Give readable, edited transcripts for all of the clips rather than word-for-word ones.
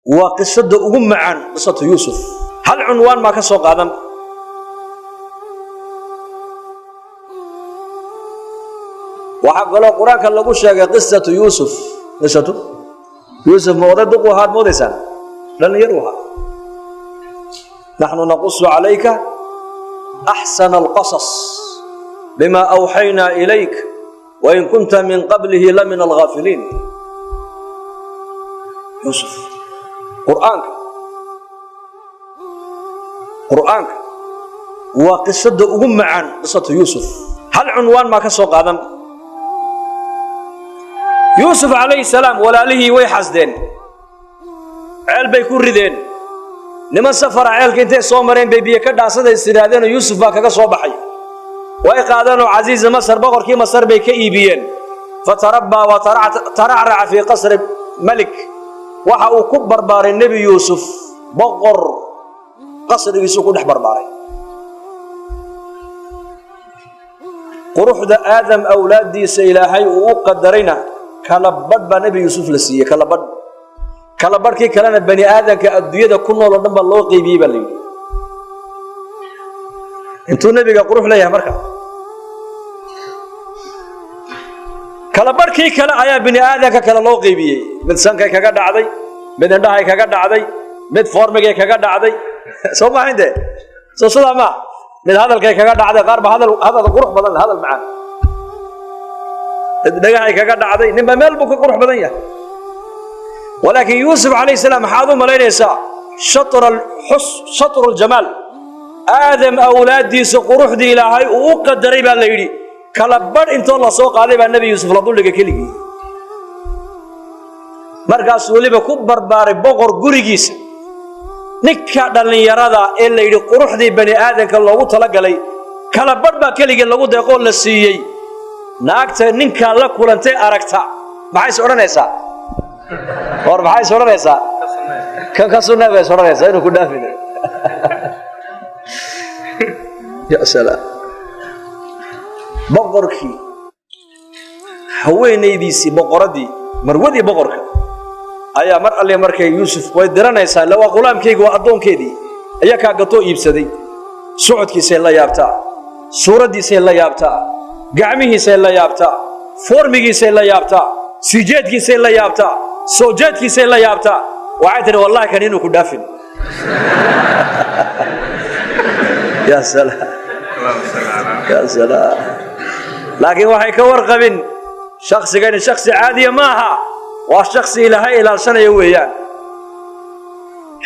Waa qisada ugu macaan, qisatu Yuusuf. Hal cunwaan maa ka soo qaadan. Waxaa kaloo Qur-aanka lagu sheegay qisatu Yuusuf. Qisatu Yuusuf ma oday duqu ahaad moodaysaan? Dhallinyaru ahaa. Naxnu naqusu calayka axsana alqasas bima awxaynaa ilayk wain kunta min qablihi la min alghaafiliin. Yuusuf, Qur'aanka waa qisada ugu macaan, qisatu Yuusuf. Hal cunwaan maa ka soo qaadan. Yuusuf calayhi salaam walaalihii way xasdeen, ceel bay ku rideen. Niman safara ceelka intay soo mareen bay biyo ka dhaansaday is yidhaahdeenoo Yuusuf baa kaga soo baxay. Way qaadeenoo casiiza Masar, boqorkii Masar, bay ka iibiyeen. Fatarabbaa wa taracraca fii qasri malik. Waxa uu ku barbaaray Nebi Yuusuf boqor qasrigiisuu ku dhex barbaaray. Quruxda Aadam awlaaddiisa Ilaahay uu u qadarayna kala badh baa Nebi Yuusuf la siiyey. Kala badh, kala badhkii kalena bani aadamka adduunyada ku nool oo dhan baa loo qeybiyey baa la yidhi. Intuu nebiga qurux leeyahay marka, kala badhkii kale ayaa bini aadamka kale loo qeybiyey. Mid sankay kaga dhacday, mid indhahay kaga dhacday, mid foormigay kaga dhacday. Soo maaha inte? Soo sidaa maa? Mid hadalkay kaga dhacday, qaar ba hadal hadal qurux badan leh, hadal macaan. Mid dhagahay kaga dhacday, ninba meel buu ka qurux badan yahay. Walaakiin Yuusuf calayhi salaam maxaad u malaynaysaa? Shatr alxus, shatru aljamaal, Aadam awlaaddiisa quruxdii Ilaahay uu u qadaray baa la yidhi kala badh intoo la soo qaaday baa Nebi Yuusuf la duldhigay keligii. Markaasuu weliba ku barbaaray boqor gurigiisa. Ninka dhallinyarada ee la yidhi quruxdii bani aadamka loogu talagalay kala badh baa keligii lagu deeqoo la siiyey, naagta ninkaa la kulantay aragta maxay is odhanaysaa? War, maxay is odhanaysaa? Kan ka sunnee bay is odhanaysaa, inuu ku dhaafin. Ya salaam! Boqorkii haweenaydiisii, boqoraddii, marwadii boqorka ayaa mar alle markay Yuusuf way diranaysaa, illa waa ghulaamkaygi, waa addoonkeedii, ayaa kaa gatoo iibsaday. Socodkiisay la yaabtaa, suuraddiisay la yaabtaa, gacmihiisay la yaabtaa, foormigiisay la yaabtaa, siijeedkiisay la yaabtaa, soo jeedkiisay la yaabtaa. Waxay tihi, "Wallahi kan inuu ku dhaafin." Ya salaam, ya salaam! Laakiin waxay ka warqabin shaksigani shaksi caadiya ma aha, waa shaksi Ilaahay ilaalshanaya weeyaan.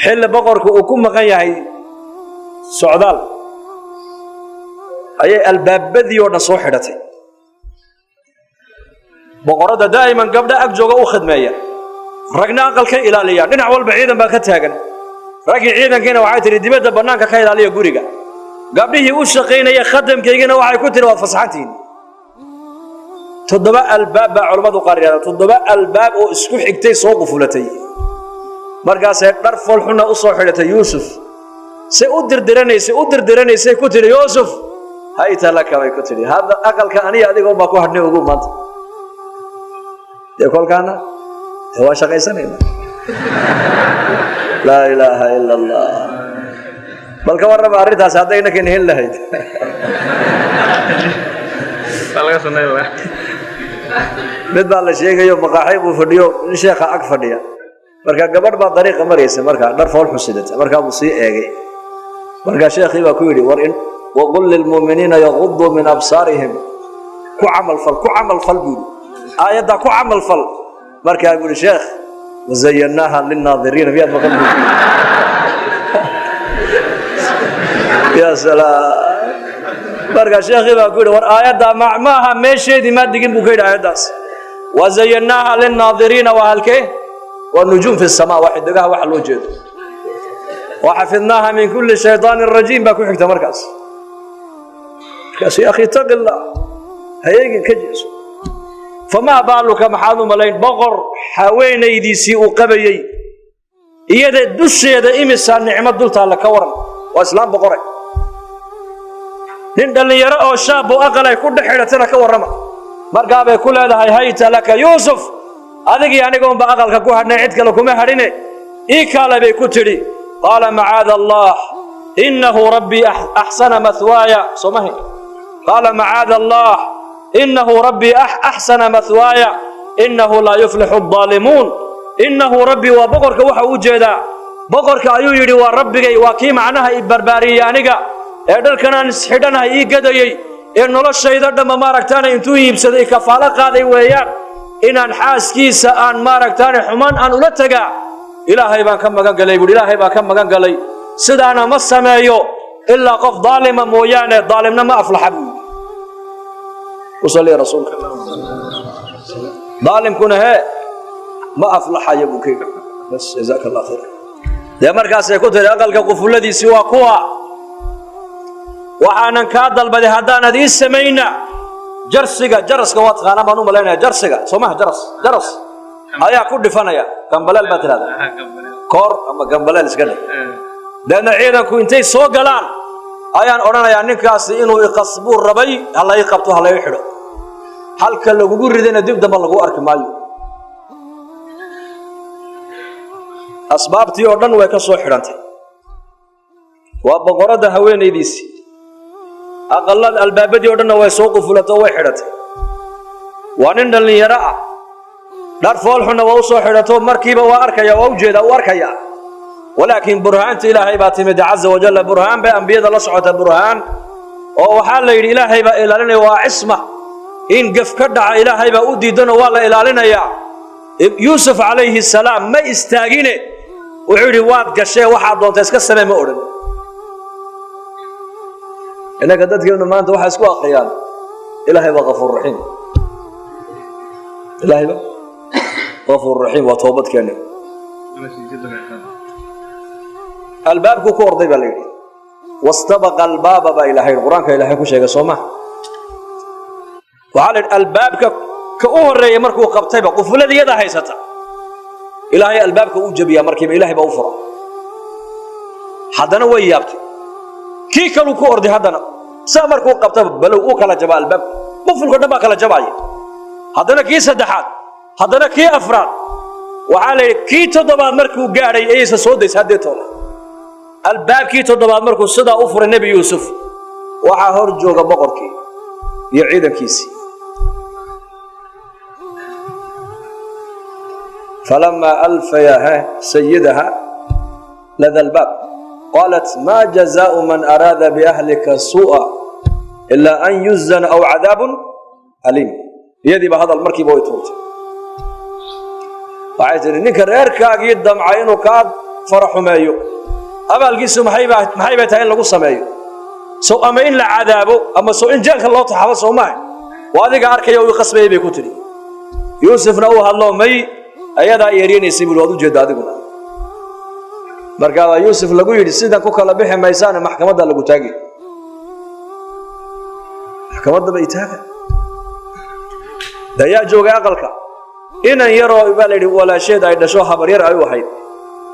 Xilli boqorku uu ku maqan yahay socdaal ayay albaabadii oo dhan soo xidhatay boqoradda. Daa'iman gabdha ag jooga u khidmeeya, ragna aqalka ilaaliya, dhinac walba ciidan baa ka taagan. Raggii ciidankiina waxay tihi, "Dibadda bannaanka ka ilaaliya guriga." Gabdhihii u shaqaynaya khadamkaygina waxay ku tihi, "Waad fasaxantihiin." Toddoba albaab baa culammadu qaar yidhahdaa, toddoba albaab oo isku xigtay soo qufulatay. Markaasay dhar foolxuna u soo xidhatay Yuusuf. Say u dirdiranaysay, u dirdiranaysay, ku tidhi, "Yuusuf, hayta laka," bay ku tidhi. "Hadda aqalka aniga adiga unbaa ku hadhnay ugu maanta. Dee kolkaana dee waa shaqaysanayna." Laa ilaaha ila Allah! Bal ka warrama arrintaas hadday inakan heli lahayd? Waa laga sunayn lahaa. Mid baa la sheegayo, maqaaxi buu fadhiyo, nin sheekha ag fadhiya. Marka gabadh baa dariiqa maraysa, markaa dhar fool xusidata. Markaa buu sii eegay. Markaa sheekhii baa ku yidhi, "War in waqul lilmu'miniina yaguduu min absaarihim ku camal fal, ku camal fal," buu yidhi. "Aayaddaa ku camal fal." Markaa buu yidhi, "Sheekh, wazayannaaha lilnaadiriina miyaad maqal?" buu yidhi. Ya salaam! Marka sheekhii baa ku yidhi, "War aayaddaa maaha meesheedii, maa digin," buu ka yidhi. "Aayaddaas wazayannaaha lilnaadiriina waa halkee? Waa nujuum fi samaa, waa xidigaha waxa loo jeedo. Waxafidnaaha min kulli shayطaanin rajiim baa ku xigta." Markaas, ya akhi, itaqi Allah, ha eegin, ka jeeso. Famaa baaluka, maxaad u malayn boqor haweenaydiisii uu qabayey, iyada dusheeda imisaa nicmo dultaalla? Ka waran, waa islaam boqore, nin dhallinyaro oo shaab oo aqal ay ku dhex xidhatana ka warrama. Markaabay ku leedahay, "Hayta laka Yuusuf, adigii aniga unba aqalka ku hadhnay, cid kale kuma hadhine." Ii kaale bay ku tidhi. Qaala macaada allah innahu rabbii axsana mahwaaya. Soo mahay? Qaala macaada allah innahu rabbii axsana mahwaaya innahu laa yuflixu addaalimuun. Innahu rabbii waa boqorka, waxa u jeedaa boqorka ayuu yidhi waa rabbigay, waa kii macnaha i barbaariyey aniga ee dharkanaan isxidhanahay ii gadayey ee noloshayda dhamma maaragtaana intuu iibsaday kafaalo qaaday weeyaan. Inaan xaaskiisa aan maaragtaane xumaan aan ula tagaa Ilaahay baan ka magan galay buuhi, Ilaahay baan ka magan galay, sidaana ma sameeyo ilaa qof daalima mooyaane, daalimna ma aflaxa buu yidhi. Ku salliya rasuulka. Daalimkuna hee ma aflaxayo buu ka yidhi. Bas, jazaaka Allah khayr. Dee markaasay ku tiri aqalka qufulladiisii waa kuwa waxaanan kaa dalbaday haddaanad ii samayna jarsiga, jaraska waa taqaanaan baan u malaynaya, jarsiga soo maha, jaras, jaras ayaa ku dhifanaya, gambaleel baa tidhahdaa, koor ama gambaleel iska dhig. Deedna ciidanku intay soo galaan ayaan odhanayaa ninkaasi inuu iqasbuu rabay, ha la ii qabto, ha la ii xidho, halka lagugu ridayna dib dambe lagu arki maayo. Asbaabtii oo dhan way ka soo xidhantay. Waa boqoradda haweenaydiisii, aqallada albaabadii o dhanna way soo qufulatay oo way xidhatay. Waa nin dhallinyaro ah, dhar foolxunna waa u soo xidhato, markiiba waa arkaya, waa u jeedaa, u arkaya. Walaakiin burhaanta Ilaahay baa timid caza wajalla. Burhaan bay ambiyada la socota, burhaan oo waxaa la yidhi Ilaahay baa ilaalinaya, waa cisma. In gaf ka dhaca Ilaahay baa u diidanoo waa la ilaalinayaa. Yuusuf calayhi salaam ma istaagine, wuxuu yidhi waad gashee, waxaad doonta iska samee, ma odhan. Innaka dadkeennu maanta waxay isku akhriyaan Ilaahay baa kafuur raxiim, Ilaahay baa kafuur raxiim, waa toobad keene. Albaabkuu ku orday baa la yidhi, wastabaqa albaaba baa Ilaahay qur-aanka Ilaahay ku sheegay, soo maha? Waxaa la yidhi albaabka ka u horreeya markuu qabtayba qufuladii iyadaa haysata, Ilaahay albaabka u jabiyaa markiiba, Ilaahay baa u fura. Haddana way yaabtay, kii kaluu ku orday, haddana saa markuu qabtaba balow uu kala jabaa albaabka, qufulka dhan baa kala jabaaya. Haddana kii saddexaad, haddana kii afraad, waxaa la yidhi kii toddobaad markuu gaadhay ayaysa soo daysa haddeetooda. Albaabkii toddobaad markuu sidaa u furay Nebi Yuusuf, waxaa hor jooga boqorkii iyo ciidankiisii. Falamaa alfaya sayidaha lada albaab qaalat maa jazaau man araada biahlika suu'a ilaa an yuzana aw cadaabun aliim. Iyadiiba hadal markiiba way tuurtay, waxay tihi ninka reerkaagii damca inuu kaa faraxumeeyo abaalkiisu maxay bay tahay in lagu sameeyo? Sow ama in la cadaabo ama sow in jeelka loo taxabo soo maaha? Waa adiga arkaya uu qasbayay bay ku tidhi. Yuusufna uu hadlo, may ayadaa yeerinaysay buuli, waad u jeedda adiguna. Markaa baa Yuusuf lagu yidhi sidan ku kala bixi maysaane maxkamadda lagu taagi, maxkamadda bay taaga. Dayaa joogay aqalka inan yaroo baa la yidhi walaasheed ay dhasho, habaryar ay u ahayd,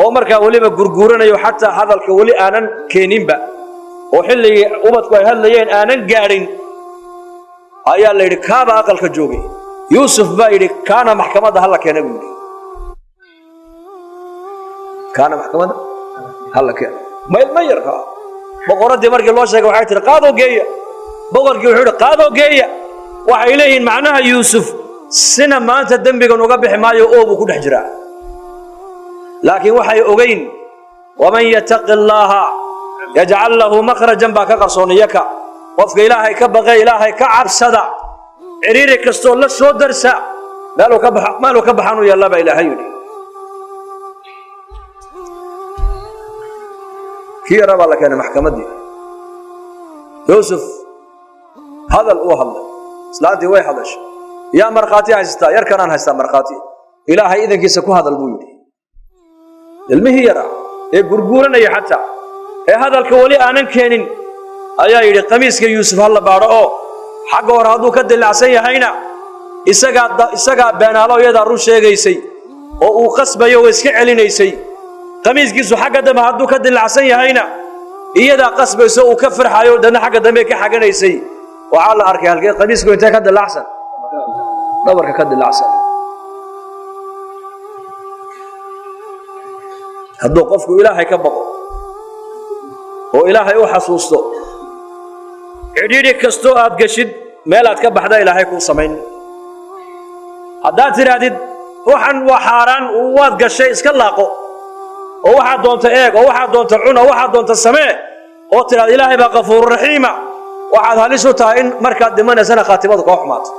oo markaa weliba gurguuranayo, xataa hadalka weli aanan keeninba, oo xilligii ubadku ay hadlayeen aanan gaadhin ayaa la yidhi kaaba aqalka joogay. Yuusuf baa yidhi kaana maxkamadda hala keena buu yidhi, kaana maxkamadda hala keena. Ma yarka boqoraddii markii loo sheegay waxay tihi qaadoo geeya. Boqorkii wuxuu yidhi qaadoo geeya. Waxay leeyihiin macnaha Yuusuf sina maanta dembigan uga bixi maayo oo buu ku dhex jiraa, laakiin waxay ogeyn waman yattaqi allaaha yajcal lahu makhrajan baa ka qarsooniyaka. Qofka Ilaahay ka baqe, Ilaahay ka cabsada, ciriiri kastoo la soo darsa meeluu ka baxa, meeluu ka baxaan u yeellaa baa Ilaahay yidhi. Kii yaraa baa la keenay maxkamaddii. Yuusuf hadal uu hadlay, islaantii way hadashay. Yaa markhaati haysataa? Yarkanaan haystaa markhaati. Ilaahay idankiisa ku hadal buu yidhi. Ilmihii yaraa ee gurguuranaya xataa ee hadalka weli aanan keenin ayaa yidhi qamiiska Yuusuf ha la baadho, oo xagga hore hadduu ka dilacsan yahayna isagaa beenaalo, iyadaa run sheegaysay oo uu qasbayo oo iska celinaysay. Qamiiskiisu xagga dambe hadduu ka dilacsan yahayna iyadaa qasbayso uu ka farxayo, dadna xagga dambe ka xaganaysay. Waxaa la arkay halkee qamiisku intee ka dilacsan, dhabarka ka dilacsan. Hadduu qofku Ilaahay ka baqo oo Ilaahay u xasuusto, cidhiidhi kastoo aad geshid meelaad ka baxda Ilaahay kuu samayn. Haddaad tidhaahdid waxan waa xaaraan, waad gashay, iska laaqo oo waxaad doonta eeg oo waxaad doonta cun oo waxaad doonta samee, oo tidhahda Ilaahay baa kafuururaxiima, waxaad halis u tahay in markaad dhimanaysana khaatimadu kaa xumaato.